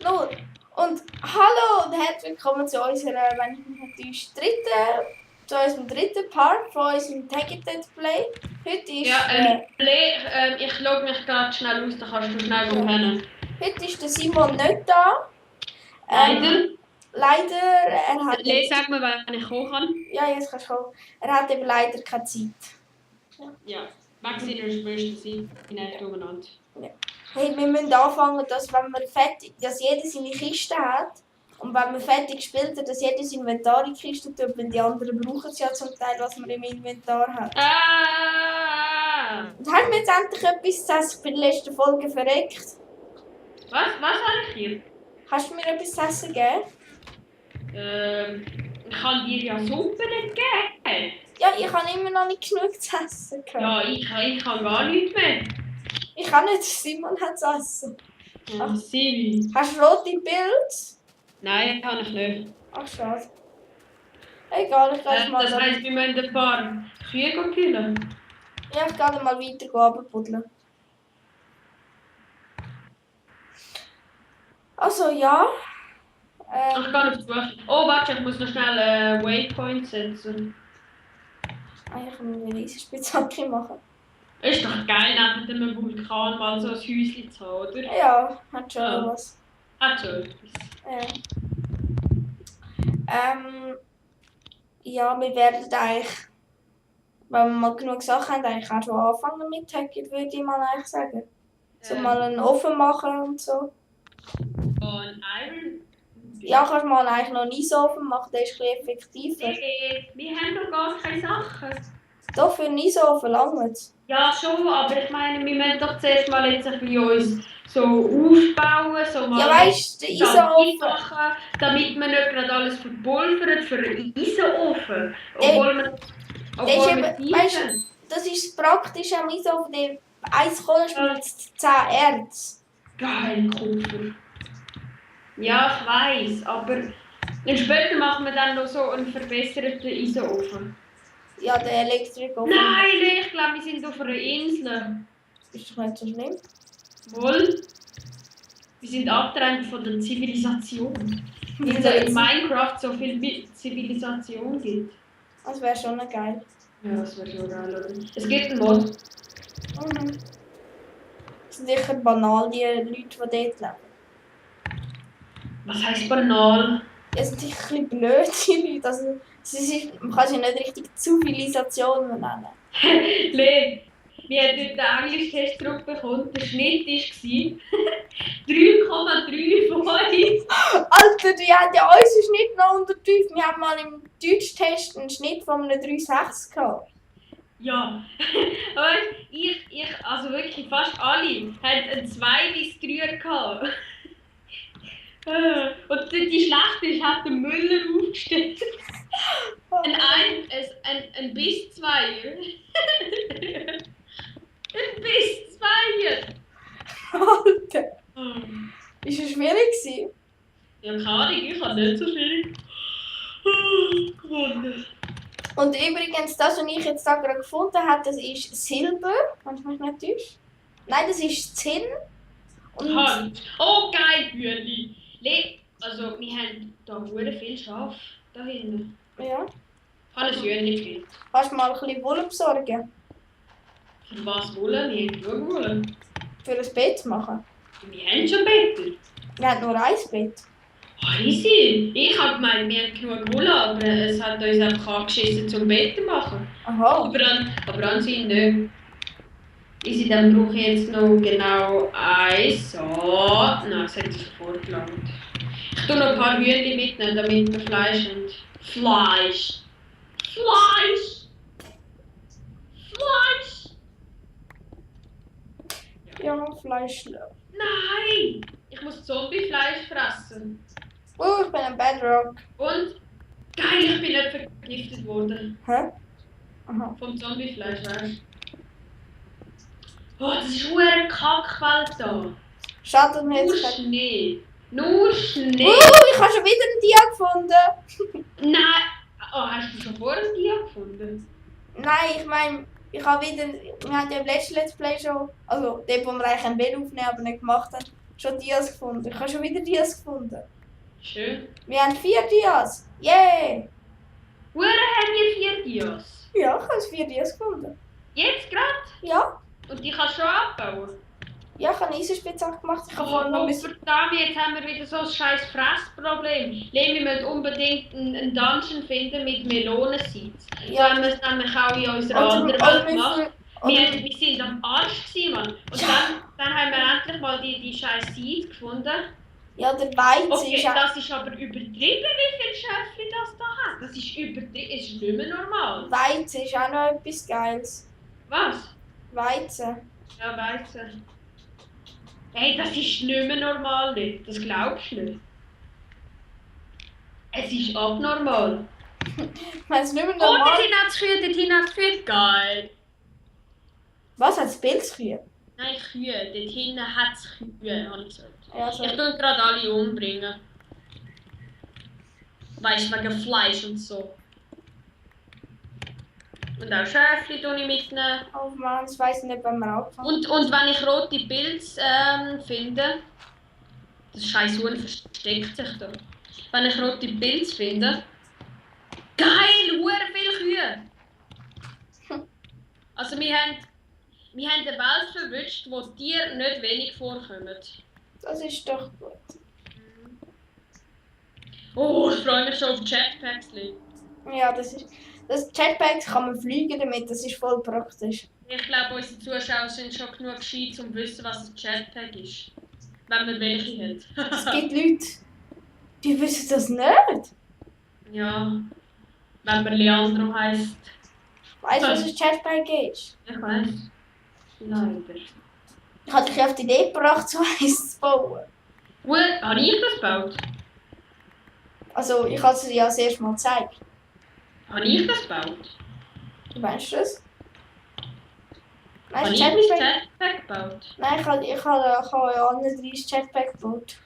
Null. Und hallo und herzlich willkommen zu unserer, wenn ich mich nicht täusche, zu unserem dritten Part von unserem Take It Let's Play. Heute ist... ich logge mich gerade schnell aus, dann kannst du schnell pennen. Heute ist der Simon nicht da. Leider, er hat... Sag mir, wann ich kommen kann. Ja, jetzt kannst du kommen. Er hat eben leider keine Zeit. Ja, wegen seiner Schwester sind nicht umeinander. Ja. Hey, wir müssen anfangen, dass jeder seine Kiste hat. Und wenn man fertig gespielt hat, dass jeder sein Inventar in die Kiste tut, weil die anderen brauchen es ja zum Teil, was man im Inventar hat. Und haben wir jetzt endlich etwas zu essen für die letzte Folge verreckt? Was habe ich hier? Kannst du mir etwas zu essen geben? Ich kann dir ja Suppe nicht geben. Ja, ich habe immer noch nicht genug zu essen gehabt. Ja, ich kann gar nichts mehr. Ich kann nicht, Simon hat zu essen. Ja, Sivi. Hast du rote Pilze? Nein, kann ich nicht. Ach, schade. Egal, ich gehe mal... Das heisst, wir müssen ein paar Kühe killen. Ja, ich gehe mal weiter runterbuddeln. Also, ja. Ich kann aufs Buch. Oh, warte, ich muss noch schnell Waypoint setzen. Eigentlich müssen wir eine riesige Spitzhacke machen. Ist doch geil, neben dem Vulkan mal so ein Häuschen zu haben, oder? Ja, hat schon was. Hat schon etwas. Ja, wir werden eigentlich, wenn wir mal genug Sachen haben, eigentlich auch schon anfangen mit Hacken, würde ich mal eigentlich sagen. So mal einen Ofen machen und so. Und Iron? Ja, kannst du mal eigentlich noch nie so Ofen machen, der ist ein bisschen effektiver. Nee, wir haben doch gar keine Sachen. Doch, für einen Eisofen langt es. Ja, schon, aber ich meine, wir müssen doch zuerst mal jetzt ein bisschen uns so aufbauen, so mal ja, weißt du, der Eisofen machen, damit man nicht gerade alles verpulvert für einen Eisofen. Obwohl das ist praktisch am Eisofen, der 1 Kohle schmilzt 10 Erz. Geil, Kupfer. Ja, ich weiss, aber später machen wir dann noch so einen verbesserten Eisofen. Ja, der Elektrikofen. Nein, ich glaube, wir sind auf einer Insel. Ist doch nicht so schlimm. Wohl. Wir sind abgetrennt von der Zivilisation. Weil es in Minecraft so viel Zivilisation gibt. Das wäre schon geil. Ja, das wäre schon geil, oder? Es gibt einen Mod. Mhm. Das sind sicher banal, die Leute, die dort leben. Was heisst banal? Ja, sind sicher ein bisschen blöd, die Leute. Also, man kann sie nicht richtig Zivilisation nennen. Lee, wir haben dort den Englisch-Test zurückbekommen. Der Schnitt war 3,35. Alter, die haben ja unseren Schnitt noch untertüft. Wir haben mal im Deutschtest einen Schnitt von einem 3,6 gehabt. Ja, aber also wirklich fast alle, haben einen 2 bis 3 gehabt. Und die schlechte hat der Müller aufgestellt. Ein bis 2. Ein bis 2. Alter. Ist es schwierig? Ja, keine Ahnung, ich habe nicht so schwierig gewonnen. Und übrigens, das, was ich jetzt da gerade gefunden habe, das ist Silber. Kannst du mich nicht täuschen? Nein, das ist Zinn. Und Hand. Oh, geil, Bühli. Also, wir haben da sehr viel Schaf da hinten. ja. Ich habe ein Hühnchen gekriegt. Kannst du mal ein bisschen Wolle besorgen? Für was wollen wir? Nur wollen. Für ein Bett machen? Wir haben schon Betten. Wir haben nur ein Bett. Easy. Ich habe gemeint, wir haben genug Wolle, aber es hat uns einfach angeschissen zum Bett zu machen. Aha. Aber an sich nicht. Easy, dann brauche ich jetzt noch genau eins. So. Nein, das hätte ich sofort gelangt. Ich tue noch ein paar Hühnchen mitnehmen, damit wir Fleisch haben. Fleisch! Ja, Fleisch. Nein! Ich muss Zombie-Fleisch fressen. Oh, ich bin ein Bedrock. Und? Geil, ich bin nicht vergiftet worden. Hä? Aha. Vom Zombie-Fleisch, weißt du? Oh, das ist eine Kackwelt da. Schade, dass wir Nur jetzt... Schnee. Nur Schnee. Ich habe schon wieder einen Dia gefunden. Nein. Oh, hast du schon vorher ein Dia gefunden? Nein, ich meine, wir haben ja im letzten Let's Play schon, also dort, wo wir eigentlich ein Bild aufnehmen, aber nicht gemacht haben, schon Dias gefunden. Ich habe schon wieder Dias gefunden. Schön. Wir haben 4 Dias. Yay! Hure haben wir 4 Dias. Ja, ich habe 4 Dias gefunden. Jetzt gerade? Ja. Und die kannst du schon abbauen? Ja, ich habe eine Eisenspitzhacke gemacht. Ich habe vorhin noch Oh, verdammt, jetzt haben wir wieder so ein scheiß Fressproblem. Wir müssen unbedingt einen Dungeon finden mit Melonenseeds. So Ja. haben wir es nämlich auch in unserer anderen Welt gemacht. Wir sind am Arsch gewesen, Mann. Und dann haben wir endlich mal die scheiß Seeds gefunden. Ja, der Weizen Okay, ist auch... das ist aber übertrieben, wie viele Schäfchen das da hat. Das ist übertrieben, ist nicht mehr normal. Weizen ist auch noch etwas Geiles. Was? Weizen. Ja, Weizen. Hey, das ist nicht mehr normal, nicht. Das glaubst du nicht. Es ist abnormal. Wenn es nicht mehr Oh, normal... dorthin hat es Kühe. Geil. Was, hat es Pilzkühe? Nein, Kühe. Dort hinten hat es Kühe, habe ich gesagt. Ja, so. Ich tue gerade alle umbringen. Weißt du, wegen Fleisch und so. Und auch Schäfchen tue ich mitnehmen. Oh Mann, ich weiss nicht, wenn wir anfangen. Und wenn ich rote Pilze finde, das scheiß Huhn versteckt sich da. Wenn ich rote Pilze finde, geil, hure viele Kühe. Also wir haben eine Welt verwünscht, wo Tiere nicht wenig vorkommen. Das ist doch gut. Oh, ich freue mich schon auf Jetpacks. Ja, das ist... Das Jetpack kann man fliegen damit, das ist voll praktisch. Ich glaube, unsere Zuschauer sind schon genug gescheit, um zu wissen, was ein Jetpack ist. Wenn man welche hat. Es gibt Leute, die wissen das nicht. Ja, wenn man Leandro heisst. Weißt du, was ein Jetpack ist? Ich weiß. Leider. Ich habe dich auf die Idee gebracht, so eins zu bauen. Gut, habe ich das gebaut? Also, ich habe es dir ja das erste Mal gezeigt. Habe ich das gebaut? Du meinst das? Nein, Habe das ich mein Jetpack... Jetpack gebaut? Nein, ich habe ja andere 30 Jetpack gebaut.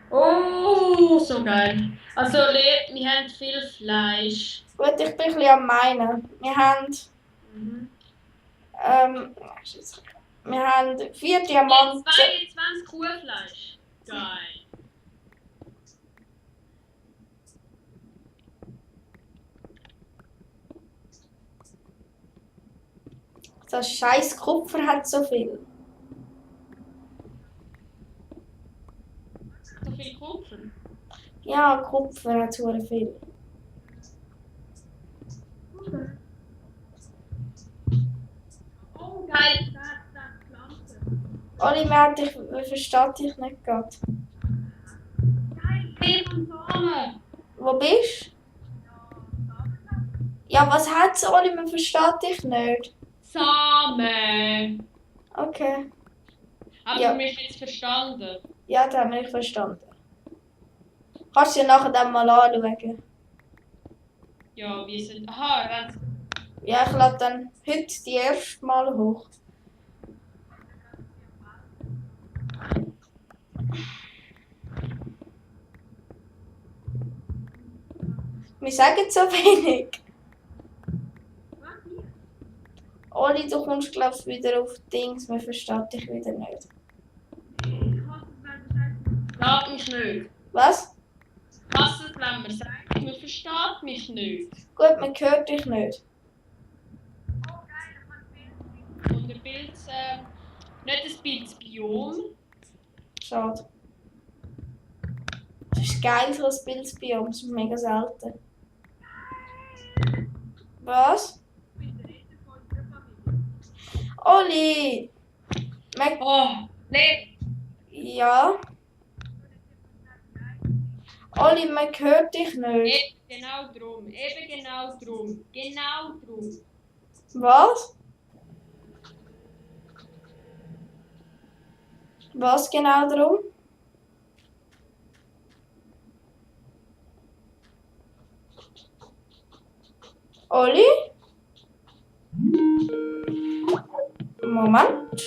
Oh, so geil. Also, wir haben viel Fleisch. Gut, ich bin ein bisschen am meinen. Wir haben... wir haben 4 Diamanten... 22 Kuhfleisch. Geil. Das scheiß Kupfer hat so viel. So viel Kupfer. Ja, Kupfer hat so viel. Oh, geil. Das Pflanzen. Oliver, ich verstehe dich nicht gerade. Geil, Tee von Samen. Wo bist du? Ja, was hat's, Oliver? Versteht dich nicht. Samen. Okay. Hast Ja. du mich jetzt verstanden? Ja, das habe ich verstanden. Kannst du dir nachher dann mal anschauen? Ja, wir sind. Aha, ganz. Ja, ich lade dann heute die erste Mal hoch. Wir sagen so wenig. Oli, du kommst glaube ich wieder auf Dings, man versteht dich wieder nicht. Versteht mich nicht. Was? Was ist, wenn man sagt, man versteht mich nicht? Gut, man hört dich nicht. Und der Pilz, nicht das Pilzbiom. Schade. Das ist geil, so ein Pilzbiom, das ist mega selten. Was? Oli! Oh, nee. Ja? Oli, man hört dich nicht. Eben genau drum. Eben genau drum. Genau drum. Was? Was genau drum? Oli? Moment.